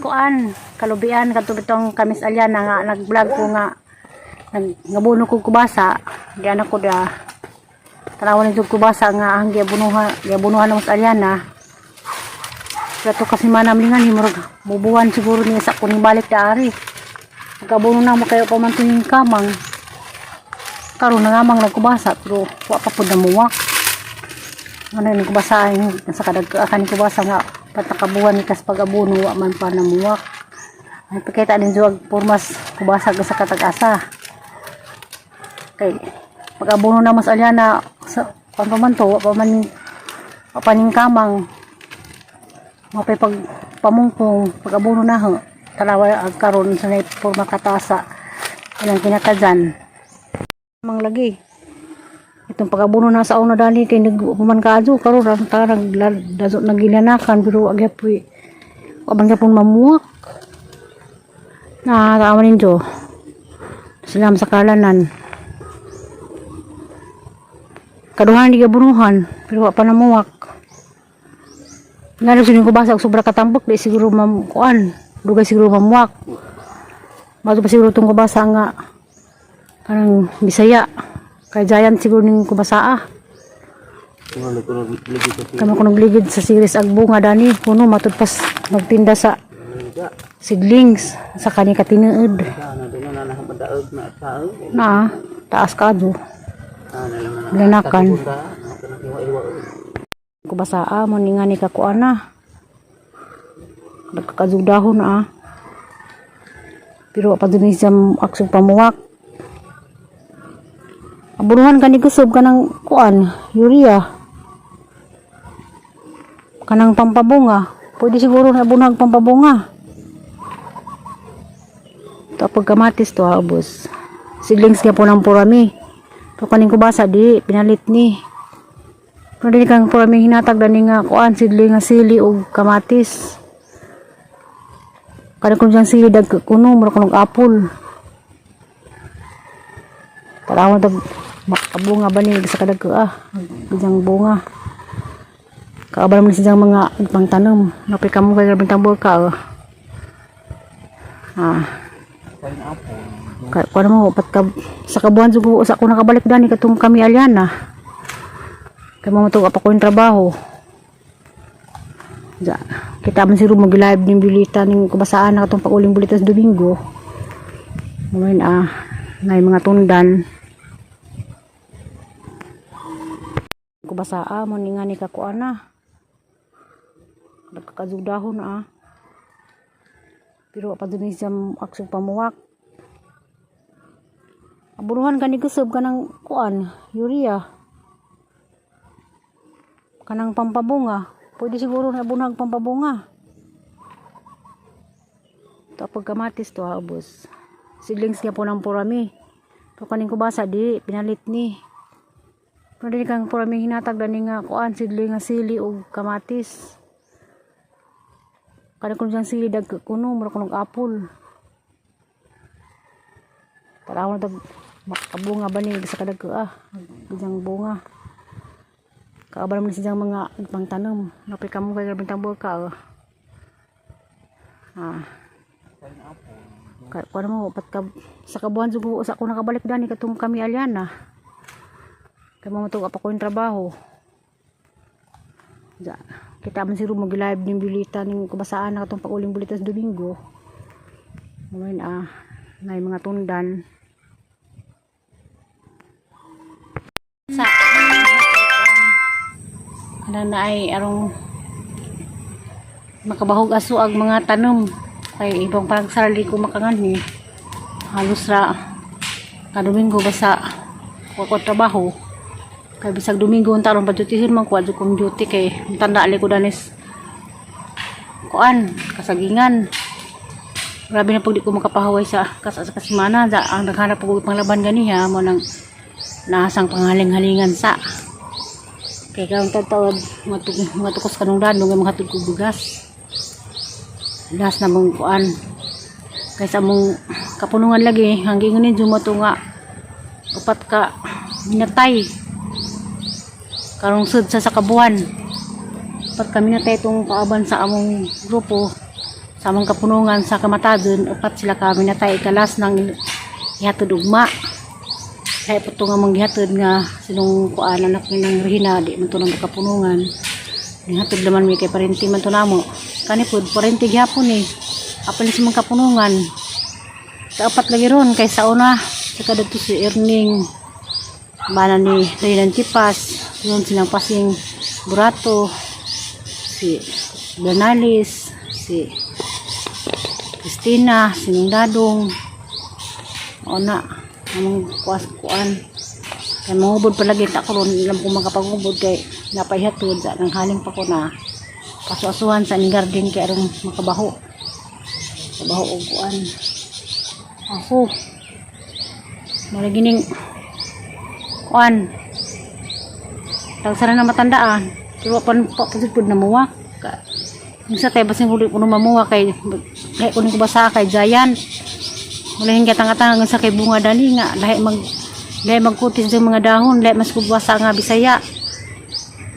Kuan kalubian kadto bitong kamis Aliana nga nag-vlog ko nga nag ngabuno ko kubasa di anak ko da tanawan nito kubasa nga ang giabunuhan giabunuhan ng Miss Aliana. Kato kasi manamlingan murag mubuhan siguro niya sa kuning balik daari. Pagkabuno na mo kayo pa man tuning kamang. Karon na ngamang nagkubasa pero wa pa pud namuwak. Ano yung kubasa yung sa kadag kaning kubasa nga patakabuhan ni kas pag-abuno wa man pa namuwak. Ay pakita din juag pormas kubasa ka sa katag-asa. Kay pag-abuno na mas Aliana sa pan pa man to wa pa man wa pa ning kamang mapay pag pamungkong pag-abuno na ho tanawa ang karon sa nay porma katasa ilang kinatadyan mang lagi itong pag-abuno na sa una dali kay nag man kaadyo karon ang tarang dazo nagilanakan pero agyapoy wa man gyapon mamuwak na tama ninyo. Salam sa kalanan kaduhan di gabunuhan pero wa pa namuwak. Ngano sining kubasa og sobra katambok di siguro mam kuan dugay siguro mamuwak. Mato pa siguro tong kubasa nga kanang Bisaya kay giant siguro ning kubasa ah. Kamo ko nagligid sa series ag bunga dani kuno matud pas magtinda sa seedlings sa kani katinuod na taas kado lanakan. Kubasa ah mo ni nga ni kakuan na nagkakadugdahon ah pero pa dun siya aksong pamuwak. Abunuhan kani kusob kanang kuan urea kanang pampabunga. Pwede siguro na abunuhan pampabunga to. Pagkamatis to ubos seedlings nga po ng purami to kaning kubasa di pinalit ni pero dili kang purami hinatag dani nga kuan seedling nga sili og kamatis. Kada kung siyang sili dag kuno mura kunog apple. Tarawan tag makabunga ba ni sa kadag ah bijang bunga. Kaabal man siyang mga pangtanom. Napay kamo kay grabeng tambor ka oh. Ah. Kay kuan mo pat ka sa kabuhan sugo sa ko nakabalik dani katong kami Aliana. Kay mo pa ko yung trabaho. Ja, kita man siguro mag-live ning bulita ning kubasaan na katong pag-uling bulita sa Domingo. Ngayon ah, na mga tundan. Kubasa ah, mo ni nga ni kakuan na. Nagkakadugdahon ah. Pero pa dun siya aksong pamuwak. Abunuhan kani kusob kanang kuan, urea. Kanang pampabunga. Pwede siguro na abunuhan pampabunga. To pagkamatis to ubos. Seedlings nga po ng purami. To kaning kubasa di pinalit ni. Pero dili kang purami hinatag dani nga kuan seedling nga sili og kamatis. Kada kung siyang sili dag kuno mura kunog apple. Tarawan tag makabunga ba ni sa kadag ah bijang bunga. Kaabal man siyang mga pangtanom. Napay kamo kay grabeng tambor ka oh. Ah. Kay kuan mo pat ka sa kabuhan sugo sa ko nakabalik dani katong kami Aliana. Kay mo pa ko yung trabaho. Ja, kita man siguro mag-live ning bulita ning kubasaan na katong pag-uling bulita sa Domingo. Ngayon ah, na mga tundan. Sa ano na ay arong makabahog aso ang mga tanom kay ibang parang sarili ko makangan halos ra ka Domingo basta wa ko trabaho kay bisag Domingo unta aron padyutihon man ko adto kong duty kay tanda ali ko danis kuan kasagingan. Grabe na pag di ko makapahuway sa kas sa kasimana da, ang naghanap og panglaban ganiha mo nang nasang panghaling-halingan sa kay karon tawad mga tukos kanong dano nga mga kog bugas las na mong kuan kay sa mong kapunungan lagi hanggang ni jumato nga upat ka minatay karong sud sa kabuan. Upat ka minatay itong kaaban sa among grupo. Sa among kapunungan sa Kamatadon, upat sila kami natay ikalas ng ihatod ugma. Kaya po ito nga mong gihatod nga sinong kuan anak ni ng Regina, di man to nang kapunungan. Gihatod naman mi kay parente man to namo. Kani pod parente gihapon eh. Apal sa mga kapunungan. Kaapat lagi ron kay sa una saka dito si Erning bana ni Reynan Tipas, yun silang pasing Burato, si Bernales, si Christina, sinong Dadong o na among kuas kuan kay mangubod palagi ta ko ron, ilam ko makapangubod kay napaihatod sa nang haling pa ko na pasu-asuhan sa ning garden kay aron makabaho kabaho og kuan ako mura gining kuan tagsara na matandaan, pero pan pa pud na muwak. Sa tayo basin huli ko mamuha kay lahi ko ning kubasa kay giant. Wala hingga tanga-tanga sa kay bunga dani nga lahi magkutis sa mga dahon, lahi mas kubasa nga Bisaya.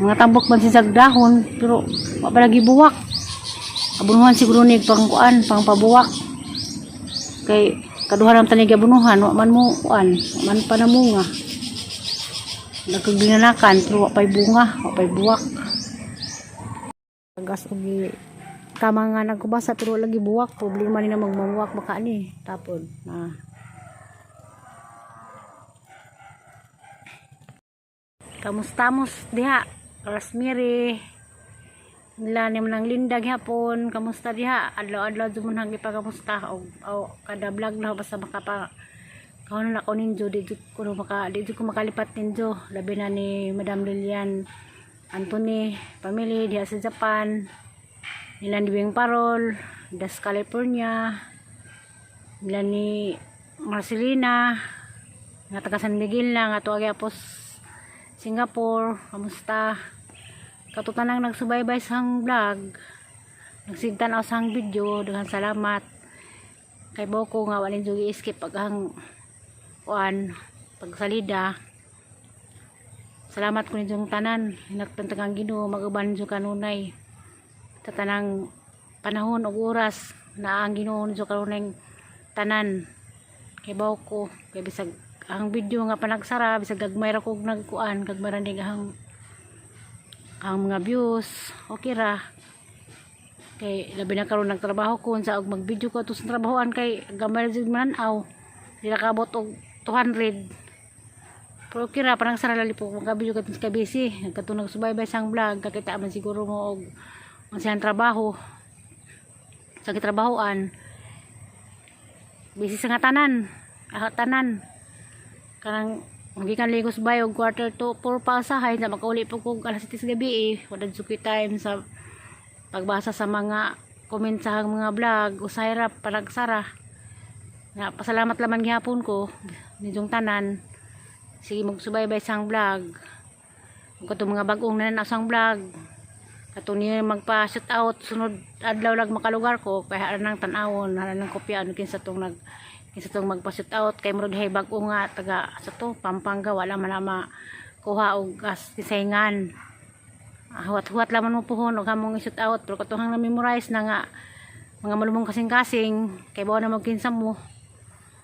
Mga tambok man sisag dahon pero wa pa lagi buwak. Abunuhan siguro ni pang kuan, pang pabuwak. Kay kaduha lang tanig abunuhan, wa man mo kuan, wa man pa namunga. Nagkaginanakan pero wa pa'y bunga, wa pa'y buwak. Gas og tama nga nagkubasa pero lagi buwak, problema ni na magmamuwak baka ni tapon na. Kamustamos diha, Rosemary, nila ni manang Linda gihapon, kamusta diha? Adlaw-adlaw jud mo nang ipakamusta og o, kada vlog na basta makapa kaon na ko ninyo, di jud ko makalipat ninyo, labi na ni Madam Lilian Anthony family diha sa Japan, nila ni Wing Parol das California, nila ni Marcelina nga taga San Miguel na nga tuwa gyapos Singapore. Kamusta katutanang nagsubaybay sa vlog, nagsigtan ako sa video? Daghang salamat kay boko nga walin jugi skip pag ang kuan pagsalida. Salamat ko ninyong tanan. Hinagpantang ang Ginoo mag-uban ninyo kanunay sa tanang panahon ug oras na ang Ginoo ninyo kanunay tanan. Kay ko kay bisag ang video nga panagsara, bisag gagmay ra kog nagkuan, gagmay ra ning ang mga views, okay ra kay labi na karon nagtrabaho ko sa og mag-video ko ato sa trabahoan kay gamay ra jud man-aw, di ra kaabot og 200, pero okay ra parang sara lali po magka-video ka ka busy nagkatong nagsubaybay sang vlog, kakita man siguro mo og ang siyang trabaho sa gitrabahoan, busy sa nga tanan, ah, tanan kanang gikan Lagos Bay og 3:45 pa usahay na makauli po kog alas 7 sa gabi eh. Wala jud ko'y time sa pagbasa sa mga comment sa mga vlog, usahay ra panagsara na. Pasalamat laman gihapon ko ninyong tanan, sige magsubaybay sa vlog ug katong mga bag-ong nananaw sa vlog, katong niya magpa shout out, sunod adlaw lang makalugar ko kay hala nang tan-awon, hala nang kopya ano kinsa tong magpa shout out kay murag hay bag-o nga taga sa to Pampanga, wala man na makuha og gas kisayngan. Ah, huwat-huwat laman mo puhon og hamong i-shout out, pero katuhang na memorize na nga mga malumong kasing-kasing kay bawa na magkinsa mo.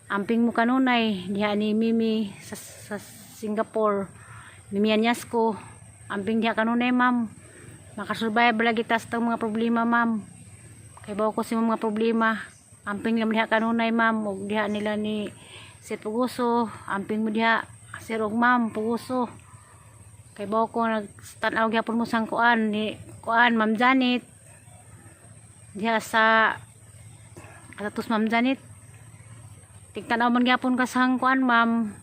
Amping mo kanunay diha ni Mimi sa Singapore, Mimi Anyasco, amping diha kanunay, ma'am. Makasurvive lagi tas tang mga problema, ma'am, kay bawa ko sa mga problema. Amping lang diha kanunay, ma'am, ug diha nila ni Sir Puguso. Amping mo diha, sir ug ma'am Puguso, kay bawa ko nagtan-aw gyapon mo sang kuan ni kuan. Ma'am Janet diha sa Katatos, Ma'am Janet, tigtan-aw man gyapon ka sang kuan, ma'am.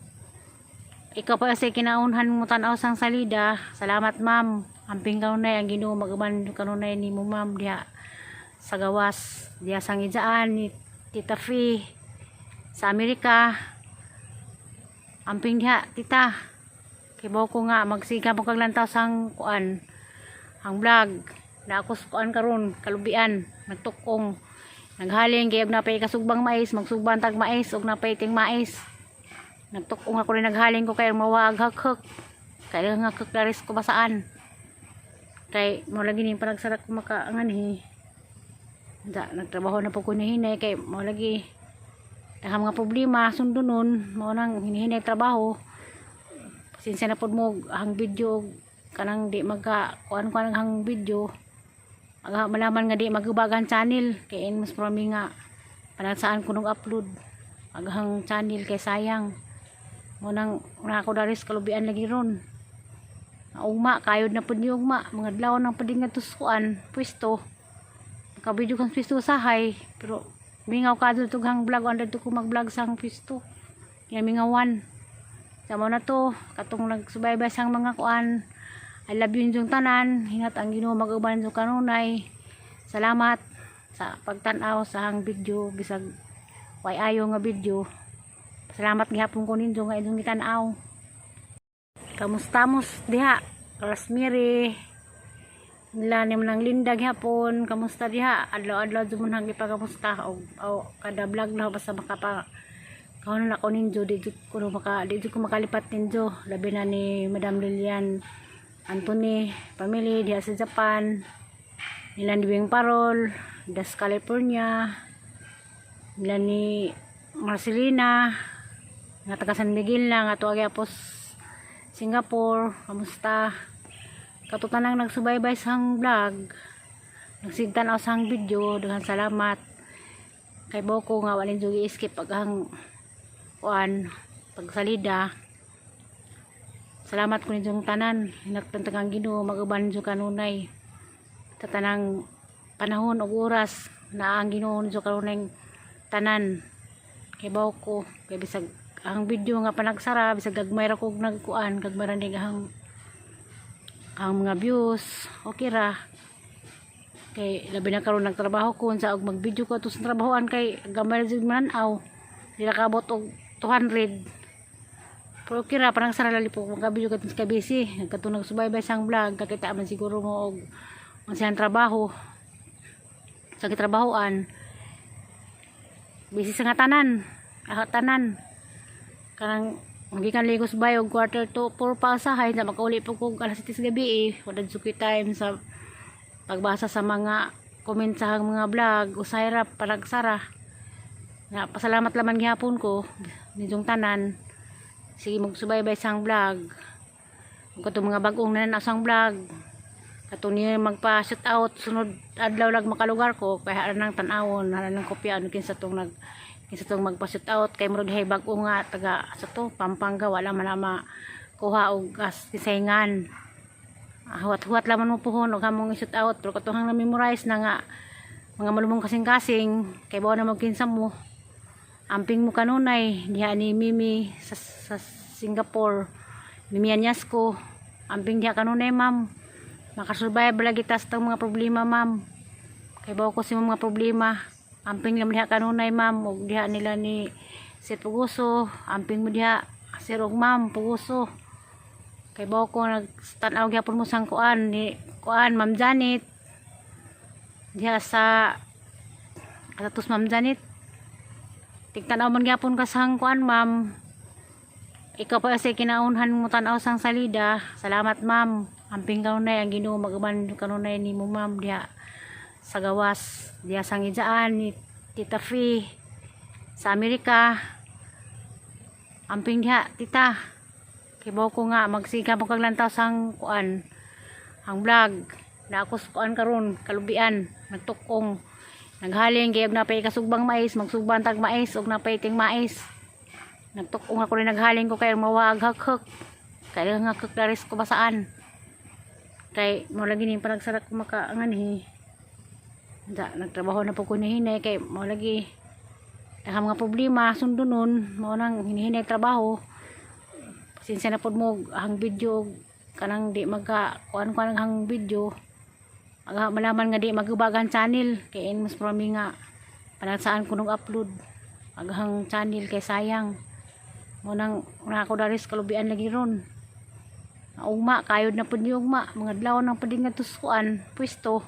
Ikaw pa sa kinaunhan mo tan-aw sang salida. Salamat, ma'am. Amping kanunay, ang Ginoo mag-uban kanunay nimo, ma'am, diha sa gawas, diha sang ijaan ni Tita Fi sa Amerika. Amping diha, tita. Kay ko nga magsiga mo kag lantaw sang kuan ang vlog na ako sa kuan karon kalubian, nagtukong naghaling kay og napay kasugbang mais, magsugban tag mais og napay ting mais. Nagtukong ako rin, naghaling ko kay mawag hakhak kay nga kaklaris ko basaan kay mo lagi ning panagsarak ko makaanganhi. Da, nagtrabaho na po ko hinay kay mao lagi daghang mga problema sundunon, mao nang hinihinay trabaho. Pasensya na pod mo ang video, kanang di magka kuan kuan ang video. Aga malaman nga di magubagan channel kay mas marami nga panagsaan ko nung upload aghang channel kay sayang. Mao nang na ako daris kalubian lagi ron. Ugma kayod na pud ni ugma, mga adlaw nang pud nga tuskuan pwesto. Makabidyo kang pwesto sahay, pero mingaw ka dito hang vlog andad ko mag-vlog sang pwesto. Yan, mingawan. Sa mao na to, katong nagsubaybay sang mga kuan. I love you yung tanan. Hingat ang Ginoo mag-uban sa kanunay. Salamat sa pagtan-aw sa hang video, bisag way ayo nga video. Salamat gihapon ko ninyo nga inyong gitan-aw. Kamusta mos diha? Rosemary. Nila ni nang Linda gihapon, kamusta diha? Adlaw-adlaw jud mo nang ipakamusta og o, kada vlog na basta makapa kaon na ko ninyo, di jud ko makalipat ninyo, labi na ni Madam Lilian Anthony family diha sa Japan, nila ni Wing Parol das California, nila ni Marcelina nga taga San Miguel na nga tuwa gyapos Singapore. Kamusta katutanang nagsubaybay sang vlog, nagsigtan-aw sang video? Daghang salamat kay boko nga walin jud skip pag ang kuan pagsalida. Salamat ko ninyong tanan. Hinagtan ang Ginoo mag-uban ninyo kanunay sa tanang panahon ug oras na ang Ginoo ninyo kanunay tanan. Kay ko kay bisag ang video nga panagsara, bisag gagmay ra kog nagkuan, gagmay ra ni ang mga views, okay ra kay labi na karon nagtrabaho ko sa og mag-video ko ato sa trabahoan kay gamay ra jud man-aw, di ra kaabot og 200, pero okay ra parang sara lali po magka-video ka kay busy. Katong nagsubaybay sang vlog, kakita man siguro mo og ang siyang trabaho sa gitrabahoan, busy sa nga tanan, ah, tanan kanang gikan Lagos Bay og 3:45 pa sahay na makauli po kog alas 7 sa gabi eh. Wala jud ko'y time sa pagbasa sa mga comment sa mga vlog. Usay ra panagsara na. Pasalamat laman gihapon ko ninyong tanan. Sige magsubaybay sang vlog ug katong mga bag-ong nanan sang vlog, katong niya magpa shout out, sunod adlaw lag makalugar ko kay hala nang tan-awon, hala nang kopya ano kinsa tong magpa shout out kay murag hay bag-o nga taga sa to Pampanga, wala man na makuha og gas kisayngan. Ah, huwat-huwat laman mo puhon og hamong i-shout out, pero katuhang na-memorize na nga mga malumong kasing-kasing kay bawa na magkinsa mo. Amping mo kanunay diha ni Mimi sa Singapore, Mimi Anyasco. Amping diha kanunay, ma'am. Makasurvive lagi tas tong mga problema, ma'am, kay bawa ko sa mga problema. Amping lang diha kanunay, ma'am, ug diha nila ni Sir Puguso. Amping mo diha, sir ug ma'am Puguso, kay bawa ko nagtan-aw gyapon mo sang kuan ni kuan Ma'am Janet diha sa Atatos. Ma'am Janet, tigtan-aw man gyapon ka sang kuan, ma'am. Ikaw pa kasi kinaunhan mo tan-aw sang salida. Salamat, ma'am. Amping kanunay, ang Ginoo mag-uban kanunay nimo, ma'am, diha sa gawas, diha sang ijaan ni Tita Fi sa Amerika. Amping diha, tita. Kibaw ko nga magsiga mo kag lantaw sang kuan ang vlog na ako sa kuan karon kalubian, nagtukong, naghaling kay og napay kasugbang mais, magsugban tag mais og napay ting mais. Nagtukong ako rin, naghaling ko kay mawag hakhak kay nga hakhak daris ko basaan kay mo lagi ning panagsarak ko makaanganhi. Da, nagtrabaho na po ko hinay kay mo lagi daghang mga problema sundunon, mao nang hinihinay trabaho. Pasensya na pod mo ang video kanang di magka kuan kuan ang video. Aga malaman nga di magubagan channel kay mas marami nga panagsaan ko nung upload aghang channel kay sayang. Mo nang na ako daris kalubian lagi ron. Ugma kayod na pud ni ugma, mga adlaw nang pud nga tuskuan pwesto.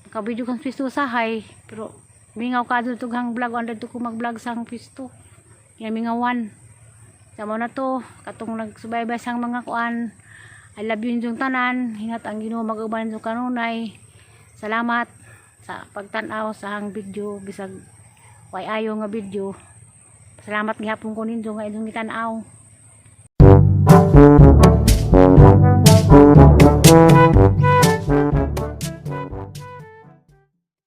Makabidyo kang pwesto sahay, pero mingaw ka dito hang vlog andad ko mag-vlog sang pwesto. Yan, mingawan. Sa mao na to, katong nagsubaybay sang mga kuan. I love you yung tanan. Hingat ang Ginoo mag-uban sa kanunay. Salamat Sa pagtan-aw sa ahang video, bisag way ayo nga video. Salamat gihapon ko ninyo nga inyong gitan-aw.